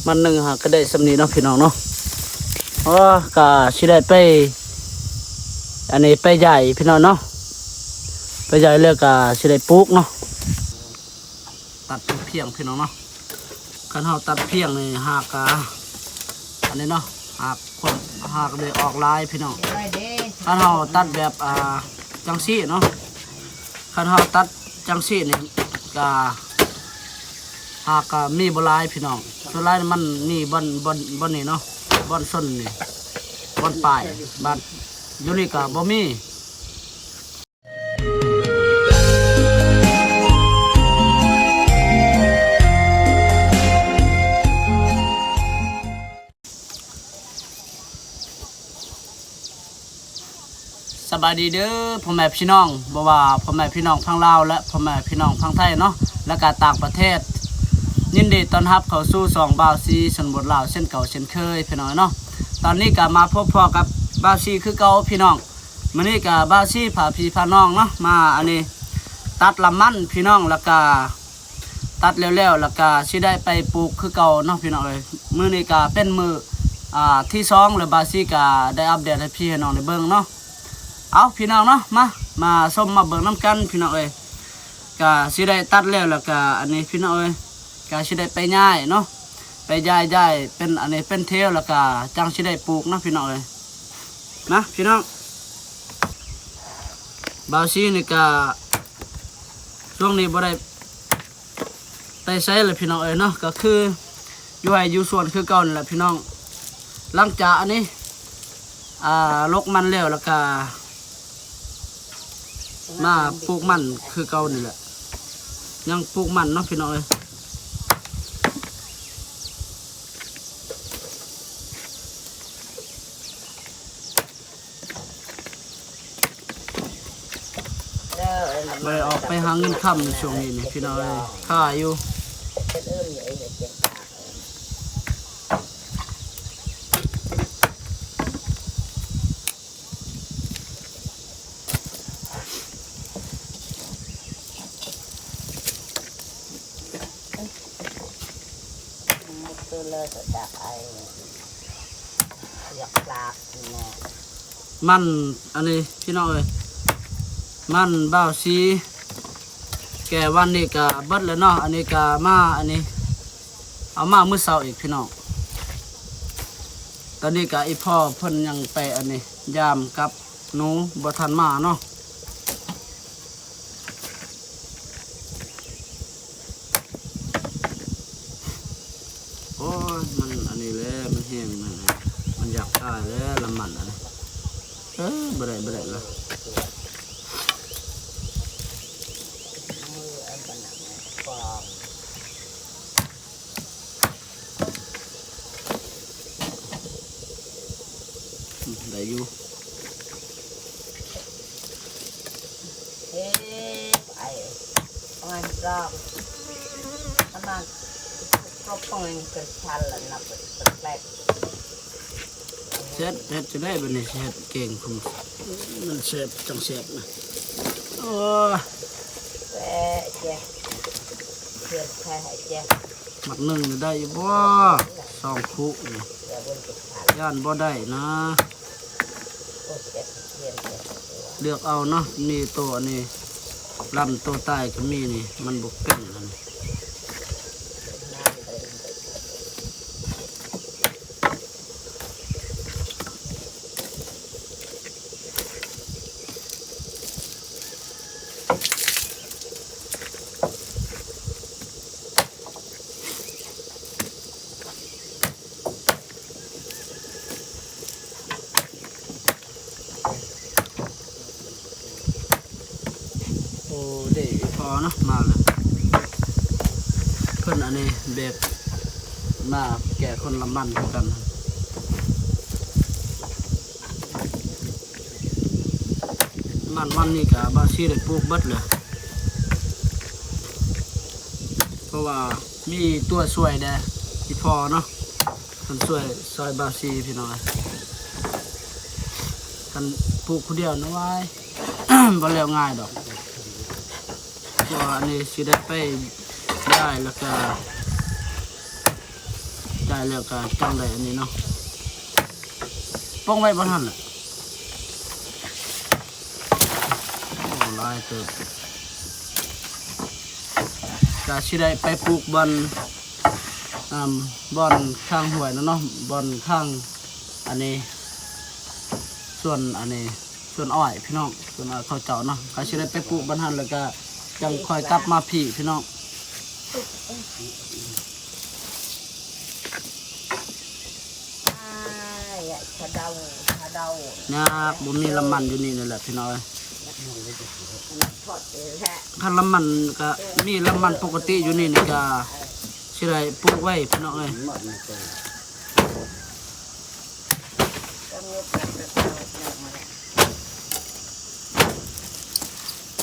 ມັນໜຶ່ງຫາກະໄດ້ສ່ຳນີ້ເນາະພີ່ນ້ອງເນາະ. ເອີ ກະຊິໄດ້ໄປ ອັນນີ້ໄປຢາຍພີ່ນ້ອງເນາະ, ໄປຢາຍແລ້ວກະຊິໄດ້ປູກເນາະ. ຕັດພຽງພີ່ນ້ອງເນາະ. ຄັນເຮົາຕັດພຽງນີ້ຫາກກະ ອັນນີ້ເນາະ ຫາກຄວາມ ຫາກໄດ້ອອກຫຼາຍພີ່ນ້ອງ. ຄັນເຮົາຕັດແບບ ອ່າ ຈັ່ງຊີ້ເນາະ, ຄັນເຮົາຕັດຈັ່ງຊີ້ນີ້ກະ ຫາກກະມີບໍ່ຫຼາຍພີ່ນ້ອງ. ສ່ວນຫຼາຍມັນມີບ່ອນ ບ່ອນ ບ່ອນນີ້ເນາະ, ບ່ອນຊົນນີ້ ບ່ອນປາຍ, ບາດຢູ່ນີ້ກະບໍ່ມີ. ສະບາຍດີເດີພໍ່ແມ່ພີ່ນ້ອງ, ບໍ່ວ່າພໍ່ແມ່ພີ່ນ້ອງຝັ່ງລາວ ແລະ ພໍ່ແມ່ພີ່ນ້ອງຝັ່ງໄທເນາະ ແລະກະຕ່າງປະເທດ, ຍິນດີຕ້ອນຮັບເຂົ້າສູ່ຊ່ອງບ່າວຊີຊົນບົດລາວເຊັ່ນເກົ່າເຊັ່ນເຄີຍພີ່ນ້ອງເນາະ. ຕອນນີ້ກະມາພົບພໍ້ກັບບ່າວຊີຄືເກົ່າພີ່ນ້ອງ. ມື້ນີ້ກະບ່າວຊີພາພີ່ພານ້ອງເນາະ ມາອັນນີ້ຕັດລຳມັນພີ່ນ້ອງ, ແລ້ວກະຕັດແລ້ວໆ ແລ້ວກະຊິໄດ້ໄປປູກຄືເກົ່າເນາະພີ່ນ້ອງເອີຍ. ມື້ນີ້ກະເປັນມື້ ອ່າ ທີສອງ ແລ້ວບ່າວຊີກະໄດ້ອັບເດດໃຫ້ພີ່ໃຫ້ນ້ອງໄດ້ເບິ່ງເນາະ. ເອົາພີ່ນ້ອງເນາະ ມາ ມາຊົມມາເບິ່ງນຳກັນພີ່ນ້ອງເອີຍ. ກະຊິໄດ້ຕັດແລ້ວ ແລ້ວກະອັນນີ້ພີ່ນ້ອງເອີຍ ກະຊິໄດ້ໄປຍ້າຍເນາະ, ໄປຍ້າຍ ຍ້າຍເປັນອັນນີ້ເປັນແຖວ ແລ້ວກະຈັ່ງຊິໄດ້ປູກນະພີ່ນ້ອງເອີຍ. ມາພີ່ນ້ອງ, ບ່າວຊີນີ້ກະຊ່ວງນີ້ບໍ່ໄດ້ໄປໃສລະພີ່ນ້ອງເອີຍເນາະ, ກະຄືຢູ່ໄຮ່ຢູ່ສວນຄືເກົ່ານີ້ລະພີ່ນ້ອງ. ຫຼັງຈາກອັນນີ້ ອ່າ ລົກມັນແລ້ວ ແລ້ວກະມາປູກມັນຄືເກົ່ານີ້ແຫຼະ, ຍັງປູກມັນເນາະພີ່ນ້ອງເອີຍ. ບໍ່ໄດ້ອອກໄປຫາເງິນຄຳໃນຊ່ວງນີ້ນີ້ພີ່ນ້ອງເອີຍ, ຄາຢູ່. ມັນອັນນີ້ພີ່ນ້ອງເອີຍ, ມັນບ່າວຊີແກ່ວັນນີ້ກະເບິດແລ້ວເນາະ. ອັນນີ້ກະມາ ອັນນີ້ເອົາມາມື້ເຊົ້າອີກພີ່ນ້ອງ. ຕອນນີ້ກະອີ່ພໍ່ເພິ່ນຍັງໄປອັນນີ້ຢາມກັບໜູ ບໍ່ທັນມາເນາະ. ໂອ້ຍ ມັນອັນນີ້ແຫຼະ ມັນແຮງ ມັນ ມັນຢາກຕາຍແລ້ວ ລະມັນອັນນີ້. ເອີ ບໍ່ໄດ້ ບໍ່ໄດ້ລະ. ອືມ ໄດ້ຢູ່. ແຊບ ເຮັດຈັ່ງໃດບັດນີ້ ຊິເຮັດແກງຂອງມັນແຊບ ຈັ່ງແຊບນະ. ໂອ້ ໝາກໜຶ່ງນີ້ໄດ້ຢູ່ບໍ່? ສອງຄຸນີ້ ຢ້ານບໍ່ໄດ້ນະ. ເລືອກເອົາເນາະ, ມີໂຕອັນນີ້ລຳໂຕຕາຍກະມີນີ້ ມັນບໍ່ເປັນຫັ້ນ. ໂອ້ ເດ້ ພໍເນາະ ມາແລ້ວ. ເພິ່ນອັນນີ້ແບກມາແກ່ຄົນລະມັນຄືກັນ. ມັນວັນນີ້ກະບ່າວຊີໄດ້ປູກເບິດແລ້ວ ເພາະວ່າມີຕົວຊ່ວຍແດ່ ອີ່ພໍ່ເນາະ ເພິ່ນຊ່ວຍ ຊ່ອຍບ່າວຊີພີ່ນ້ອງເອີຍ. ຄັນປູກຜູ້ດຽວນະ ວ້າຍ ບໍ່ແລ້ວງ່າຍດອກ. ເພາະວ່າອັນນີ້ຊິໄດ້ໄປຍ້າຍ ແລ້ວກະ ແລ້ວກໍຈັ່ງໄດ້ອັນນີ້ເນາະ ປ້ອງໄວ້ບໍ່ທັນລະ. ໂອ້ ຫຼາຍເຕີບ ກະຊິໄດ້ໄປປູກບ່ອນ ອ່າ ບ່ອນຂ້າງຫ້ວຍນະເນາະ ບ່ອນຂ້າງອັນນີ້ ສວນອັນນີ້ ສວນອ້ອຍພີ່ນ້ອງ ສວນອ້ອຍເຂົາເຈົ້າເນາະ ກະຊິໄດ້ໄປປູກບ່ອນຫັ້ນ ແລ້ວກະຈັ່ງຄ່ອຍກັບມາພີ້ພີ່ນ້ອງ. ຍາກ ບໍ່ມີລຳມັນຢູ່ນີ້ນີ້ແຫຼະພີ່ນ້ອງເອີຍ. ຄັນລຳມັນກະມີລຳມັນປົກກະຕິຢູ່ນີ້ນີ້ກະຊິໄດ້ປູກໄວ້ພີ່ນ້ອງເອີຍ.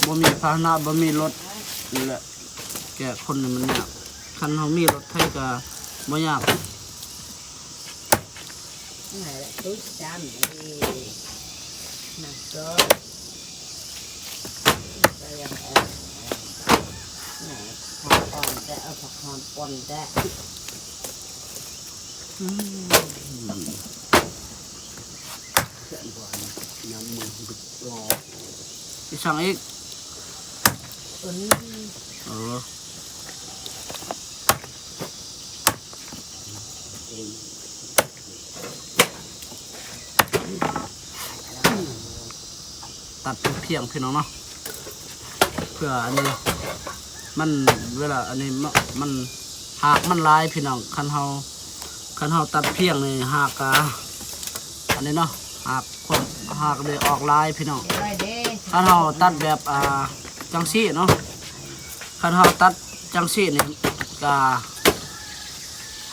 ບໍ່ມີພາຫະນະ ບໍ່ມີລົດນີ້ແຫຼະ ແກ່ຄົນນີ້ມັນຍາກ. ຄັນເຮົາມີລົດໄຖກະບໍ່ຍາກ. ນັ້ນແຫຼະ ຕຸ້ຍຈ້ຳອີກ ນ້ຳຊອຍ ໃສ່ອັນ ແໜ ຜັກອ່ອນແດ່ ເອົາຜັກຫອມປົ່ນແດ່. ອືມ ອີ່ຫຍັງອີກ? ເອີ ຕັດພຽງໆ ພີ່ນ້ອງເນາະ ເພື່ອອັນນີ້ມັນ ເວລາອັນນີ້ມັນ ມັນ ຮາກມັນຫຼາຍພີ່ນ້ອງ. ຄັນເຮົາ ຄັນເຮົາຕັດພຽງນີ້ ຮາກກະອັນນີ້ເນາະ ຮາກຄົນ ຮາກໄດ້ອອກຫຼາຍພີ່ນ້ອງ. ຄັນເຮົາຕັດແບບ ອ່າ ຈັ່ງຊີ້ເນາະ ຄັນເຮົາຕັດຈັ່ງຊີ້ນີ້ກະ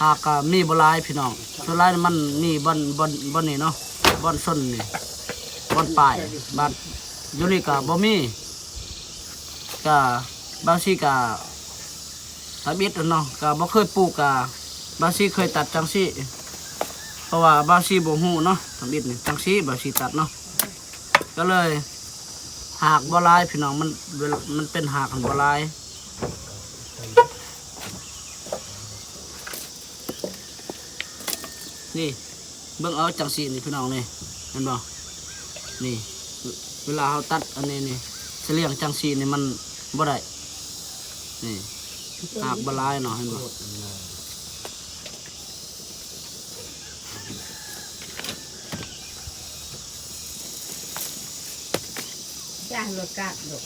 ຫາກກະມີບໍ່ຫຼາຍພີ່ນ້ອງ. ສ່ວນຫຼາຍມັນມີບ່ອນ ບ່ອນ ບ່ອນນີ້ເນາະ ບ່ອນຊົນນີ້ ບ່ອນປາຍ ບາດຢູ່ນີ້ກະບໍ່ມີ. ກະບາງທີກະ ທຳອິດເນາະ ກະບໍ່ເຄີຍປູກ ກະບາງທີເຄີຍຕັດຈັ່ງຊີ້ ເພາະວ່າບາງທີບໍ່ຮູ້ເນາະ ທຳອິດນີ້ ຈັ່ງຊີ້ບາງທີຕັດເນາະ ກໍເລີຍ ຮາກບໍ່ຫຼາຍພີ່ນ້ອງ ມັນ ມັນເປັນຮາກຫັ້ນບໍ່ຫຼາຍ. ນີ້ ເບິ່ງເອົາຈັ່ງຊີ້ນີ້ພີ່ນ້ອງນີ້ ເຫັນບໍ່? ນີ້ ເວລາເຮົາຕັດອັນນີ້ນີ້ ສະຫຼຽງຈັ່ງຊີ້ນີ້ມັນບໍ່ໄດ້ ນີ້ ຮາກບໍ່ຫຼາຍເນາະ ເຫັນບໍ່? ຈ້າງລົດກາດລູກ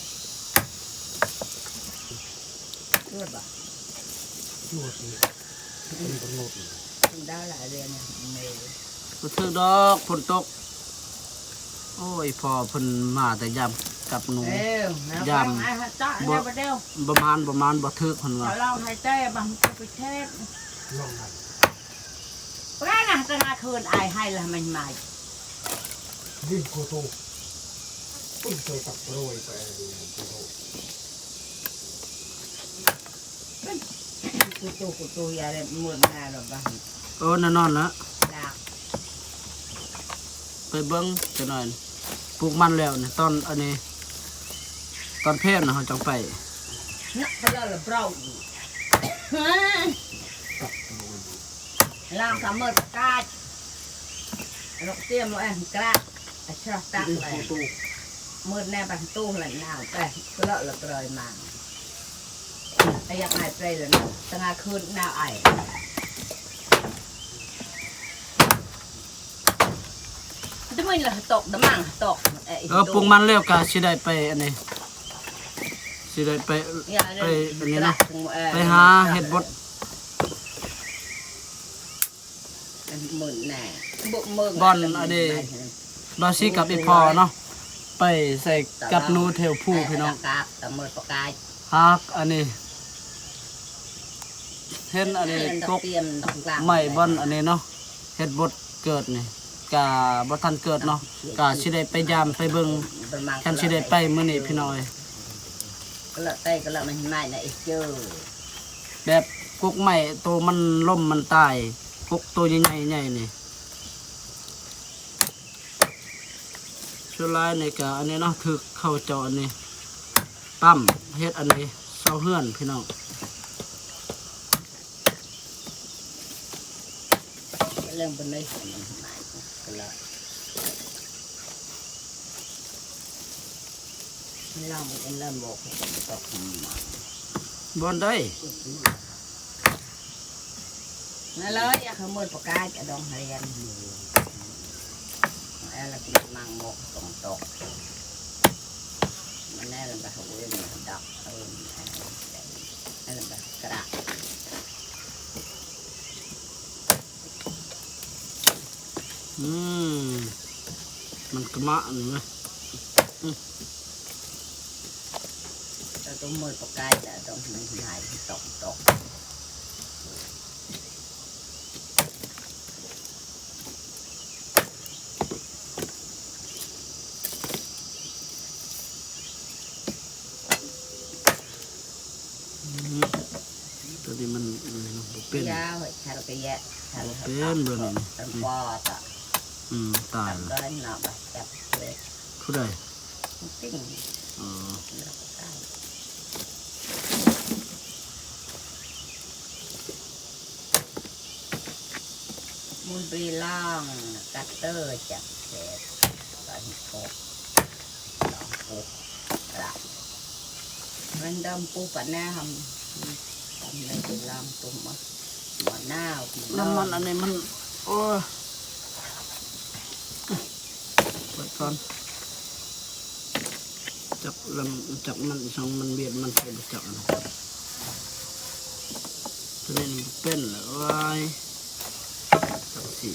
ຈວດບໍ່? ຈວດນີ້ ເປັນກຳນົດ ໄດ້ຫຼາຍເດືອນແລ້ວ ບໍ່ຖືກດອກ ຝົນຕົກ. ໂອ້ຍ ພໍ່ເພິ່ນມາແຕ່ຍາມກັບໜູ ເອີ ຍາມ ບໍ່ ບໍ່ມານ ບໍ່ມານ ບໍ່ຖືກເພິ່ນວ່າ ລອງໃຫ້ແຕ່ບາງໄປເທດ ລອງໃຫ້ ປານະ ຕະໜ້າຄືນອາຍໃຫ້ລະມັນມາ ເອີ ແນ່ນອນລະ ໄປເບິ່ງຈັກໜ້ອຍ ປູກມັນແລ້ວນີ້ ຕອນອັນນີ້ ຕອນແພນນະ ເຮົາຈັ່ງໄປ ລາງສາມມື້ປະກາດ ລອກຕຽມແອງກະ ຊະຕັກແລ ມືດແນບປະຕູລະນາວແປ ກະເລາະລະເກຍມາ ອາຍາກອາຍເປລະນະ ຕະງາຄືນນາວອາຍ ດະມື້ລະຕົກ ດະມັງຕົກ ເອີ ປຸງມັນແລ້ວກະຊິໄດ້ໄປອັນນີ້ ຊິໄດ້ໄປ ໄປອັນນີ້ເນາະ ໄປຫາເຮັດບົດ ມື້ແນ່ ບຸກເມືອງ ບ່ອນອັນນີ້ ບ່ອນຊິກັບອີ່ພໍ່ເນາະ ໄປໃສ່ກັບໜູແຖວພູພີ່ນ້ອງ ຫາກອັນນີ້ ເຫັນອັນນີ້ກົກໄມ້ບ່ອນອັນນີ້ເນາະ ເຮັດບົດເກີດນີ້ ກະບໍ່ທັນເກີດເນາະ ກະຊິໄດ້ໄປຢາມໄປເບິ່ງ ຄັນຊິໄດ້ໄປມື້ນີ້ພີ່ນ້ອງເອີຍ ກະເລາະແຕ່ກະເລາະມັນໄມ້ນະອີເຈີ ແບບກົກໄມ້ໂຕມັນລົ້ມມັນຕາຍ ກົກໂຕໃຫຍ່ໆ ໃຫຍ່ນີ້ ສ່ວນຫຼາຍນີ້ກະອັນນີ້ເນາະ ຖືກເຂົາເຈົ້າອັນນີ້ ປ້ຳເຮັດອັນນີ້ ເສົາເຮືອນພີ່ນ້ອງ. ເລື່ອງບໍ່ໄດ້ໃຫ້ມັນຫຼາຍກໍລະ ລອງເບິ່ງເລີຍ ບໍ່ກໍຕົກມາ ບ່ອນໃດ ນັ້ນເລີຍ ຢາກໃຫ້ໝົດປະກາດ ກະດອງຮຽນ ແລ້ວກິນມັງໝົກຕົງຕົກ ມັນແນ່ລະບາເອີນດອກເອີນ ແລ້ວບາກະ ອືມ ມັນກະມະນີ້ນະ ອືມ ເຮົາຕ້ອງເມີປາກາຍ ແລ້ວຕ້ອງໃຫ້ຫຼາຍ ຕ້ອງ ຕ້ອງ ອືມ ໂຕນີ້ມັນ ອືມ ບໍ່ເປັນ ຍາວ ເຮີ້ຍ ຄັນກະແຍະ ຄັນ ບໍ່ເປັນເບິ່ງນີ້ ຄັນ ອືມ ປອດອະ ອືມ ຕາຍລະ ເນາະ ບາດຈັບເລີຍ ຜູ້ໃດ? ມັນຕິ່ງ ອໍ ແລ້ວກະຕາຍ ມຸນໄປລ້າງກັດເຕີຈັບແສບ ຕອນຫົກ ສອງປຸກລະ ມັນດຳປຸກກະແນ່ຫຳ ທຳໄດ້ໄປລ້າງຕຸ່ມມາ ໝໍ້ນາວ ນ້ຳມັນອັນນີ້ມັນ ໂອ້ຍ ໄວ້ກ່ອນ ຈັບລຳ ຈັບມັນອີ່ສັງ ມັນວຽດ ມັນໃສ່ບໍ່ຈັກນະ ໂຕນີ້ເປັນລະ ໂອ້ຍ ຈັກຊິ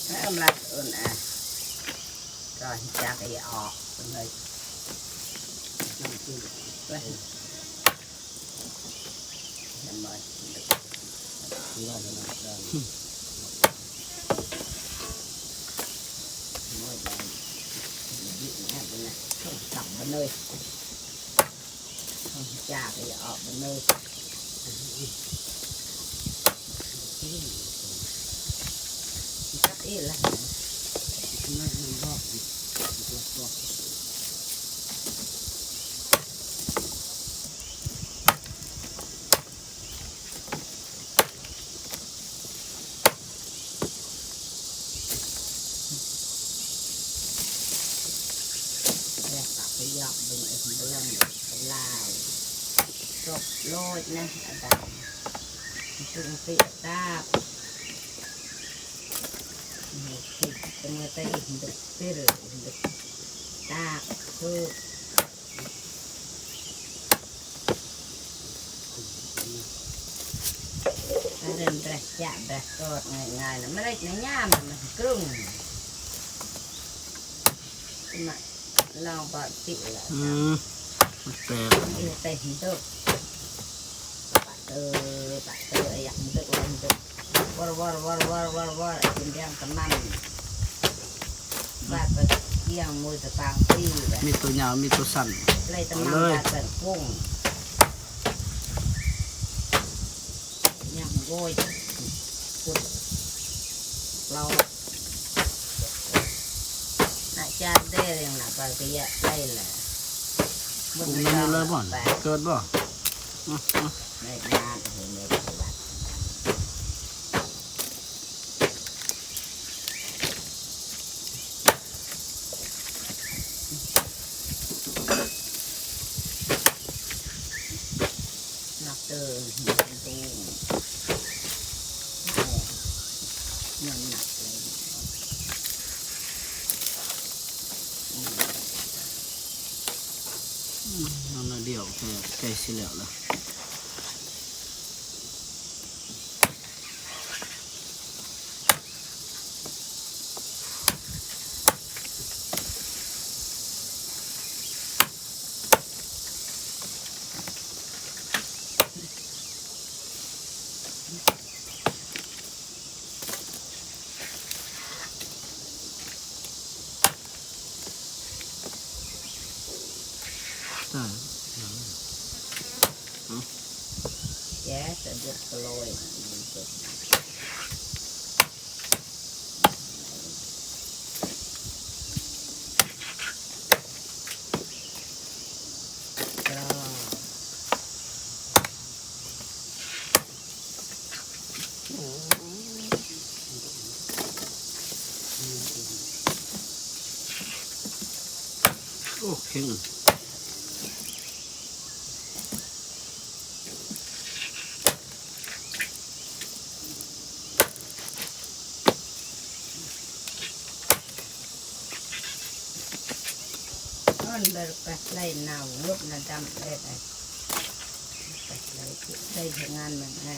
ເອີ ມັນລະເອີ້ນອາ ກໍຈັກອີອອກເພິ່ນເລີຍ ແລ້ວກະໄປຢອກເບິ່ງໄອ້ເບິ່ງລາວ ສົບໂລດນະ ອາດຳ ຕຶງຕິຕາບ ນີ້ຄືເມື່ອແຕ່ອີກດຶກຕິລ ຕາບຄື ອາເດີນແບຣະຈະແບຣະກອດງ່າຍໆນະ ມາເລັດໃນຍາມມັນກຣຶງ ມາລອງບອດຕິລະ ອືມ ແຕ່ ເອີ ແຕ່ຫິນເດີ ປະເຕີ ປະເຕີ ຢາກຫິນເດີ ເອີ ຫິນເດີ ວໍ ວໍ ວໍ ວໍ ວໍ ວໍ ກິນດຽງກະມັນ ບາດປະກຽງ ມວຍຕະຕາງຕີ ມີໂຕຍາວ ມີໂຕສັ້ນ ເລີຍຕະມັງ ເອົາເລີຍ ບາດແປງປຸງ ຍາມໂກຍ ພຸດ ເລົ່າ ນາຈານເດ ນາປາກະຍະໄປລະ ບຸກມານີ້ເລີຍບໍ່? ເກີດບໍ່? ອືມ ອືມ ໄດ້ງານ ເຫັນເລີຍ ນັບເຕີ ເງິນໜັກເລີຍ ອືມ ຍັງໜ້ອຍດຽວ ແຕ່ໃກ້ຊິແລ້ວລະ. ຕາຍ ເອົາ ສະເດັດກະລອຍ ໂອ້ ເຄັ່ງ. ມັນໄປໄລ່ເນົ່າ ລົດນະດຳເອີຍ ໄປໄລ່ ໄປເຮັດງານມັນແນ່.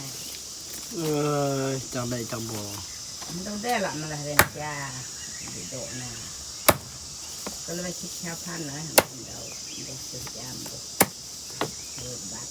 ເອີຍ ຈັກໄດ້ຈັກບໍ່ ມັນຕ້ອງໄດ້ລະ ມັນລະເຮັດຫຍັງຈ້າ ດີໂດະນະ ກໍເລີຍວ່າສິບຫ້າພັນນະ ເຮົາບໍ່ຊື້ຢາມບໍ່ ເອີ ບັດ.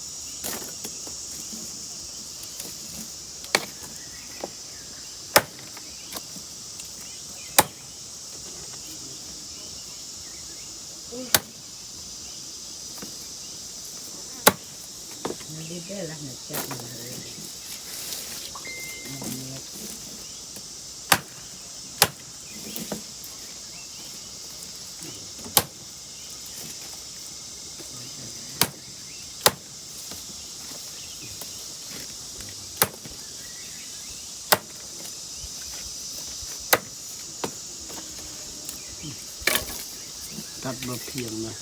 ຕັດບໍ່ພຽງນະ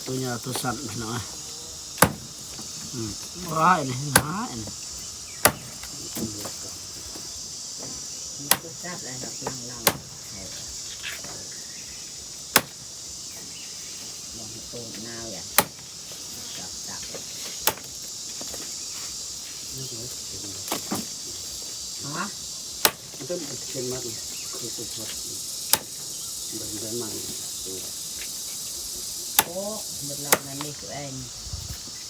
ຕົວຍາວຕົວສັ້ນເນາະ. ອືມ ຮ້າຍນີ້ ຮ້າຍນີ້ ມັນກໍຈັບແລ້ວເນາະ ນັ່ງເອົາ ບໍ່ໃຫ້ໂຕນາວຢ່າງ ຈັບ ຈັບ ຮະ ມັນຕ້ອງເປັນມັດ ຄືສຸດ ເບິ່ງໄດ້ມັນ ໂອ້ ເບິດລອບນັ້ນນີ້ຄືແອງ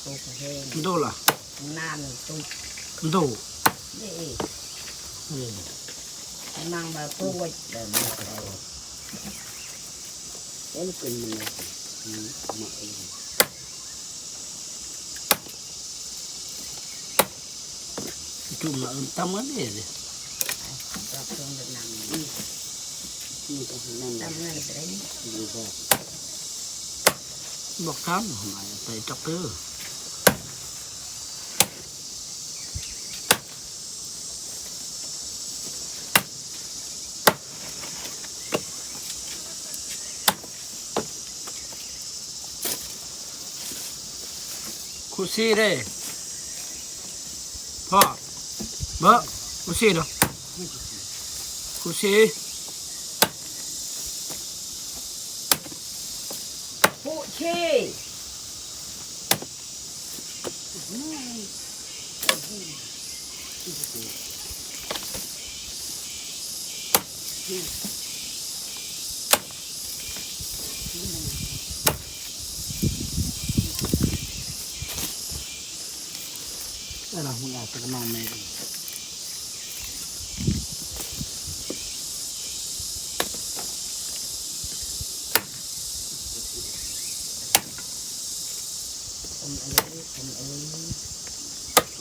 ໂຕກະເຮງ ໂດລະ ນ້ຳ ໂຕ ໂດ ນີ້ ເອີ ມັນມາປົວເດີ ເປັນມັນ ອືມ ມາເອງ. ຈຸ່ມລະເອີ້ນຕຳກັນເດ້ ຕຳເງິນໄປເດ້ ບອກຕຳ ໄປຈັກເຕີ. ຄູຊີເດ້ ພໍ່ ເບິ່ງ ຄູຊີເນາະ ຄູຊີ ຄູຊີ.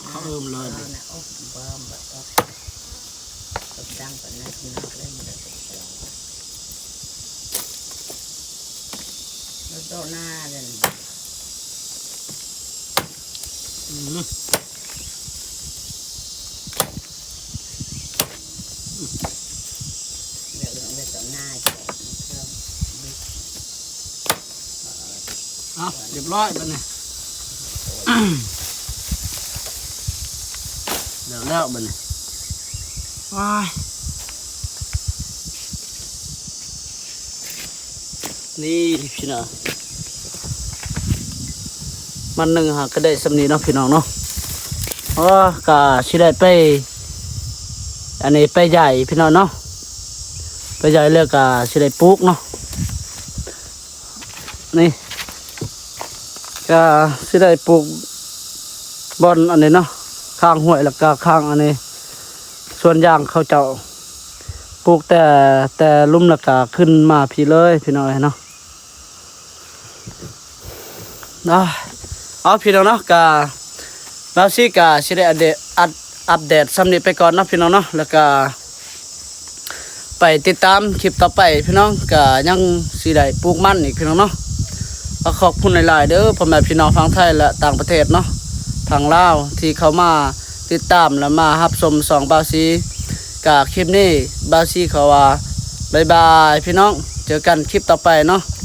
ເຂົາເອີ້ມເລີຍ ເອົານະ ໂອ້ ບໍ່ ບໍ່ຕົກ ຕົກດັງປານນັ້ນ ໜັກເລີຍ ບໍ່ໄດ້ຕົກ ບໍ່ຕົກໜ້າເລີຍ ອືມ. ເອົາ ຮຽບຮ້ອຍບາດນີ້ ແລ້ວ ແລ້ວບາດນີ້ ວ້າຍ ນີ້ພີ່ນ້ອງ ມັນໜຶ່ງຫາກະໄດ້ສ່ຳນີ້ເນາະພີ່ນ້ອງເນາະ. ເອີ ກະຊິໄດ້ໄປ ອັນນີ້ໄປຢາຍພີ່ນ້ອງເນາະ ໄປຢາຍແລ້ວກະຊິໄດ້ປູກເນາະ. ນີ້ ກະຊິໄດ້ປູກບ່ອນອັນນີ້ເນາະ ຂ້າງຫ້ວຍ ແລ້ວກະຂ້າງອັນນີ້ ສວນຢາງເຂົາເຈົ້າ ປູກແຕ່ ແຕ່ລຸ່ມ ແລ້ວກະຂຶ້ນມາພີ້ເລີຍພີ່ນ້ອງເອີຍເນາະ. ເອົາ ພີ່ນ້ອງເນາະ ກະ ບ່າວສີກະຊິໄດ້ອັບເດດ ອັບ ອັບເດດສ່ຳນີ້ໄປກ່ອນເນາະພີ່ນ້ອງເນາະ ແລ້ວກະໄປຕິດຕາມຄລິບຕໍ່ໄປພີ່ນ້ອງ ກະຍັງຊິໄດ້ປູກມັນອີກພີ່ນ້ອງເນາະ. ກໍຂອບຄຸນຫຼາຍໆເດີ ພໍ່ແມ່ພີ່ນ້ອງຝັ່ງໄທ ແລະ ຕ່າງປະເທດເນາະ ທາງລາວທີ່ເຂົ້າມາຕິດຕາມ ແລະ ມາຮັບຊົມຊ່ອງບ່າວສີ. ກະຄລິບນີ້ບ່າວສີຂໍວ່າບາຍບາຍພີ່ນ້ອງ ເຈີກັນຄລິບຕໍ່ໄປເນາະ.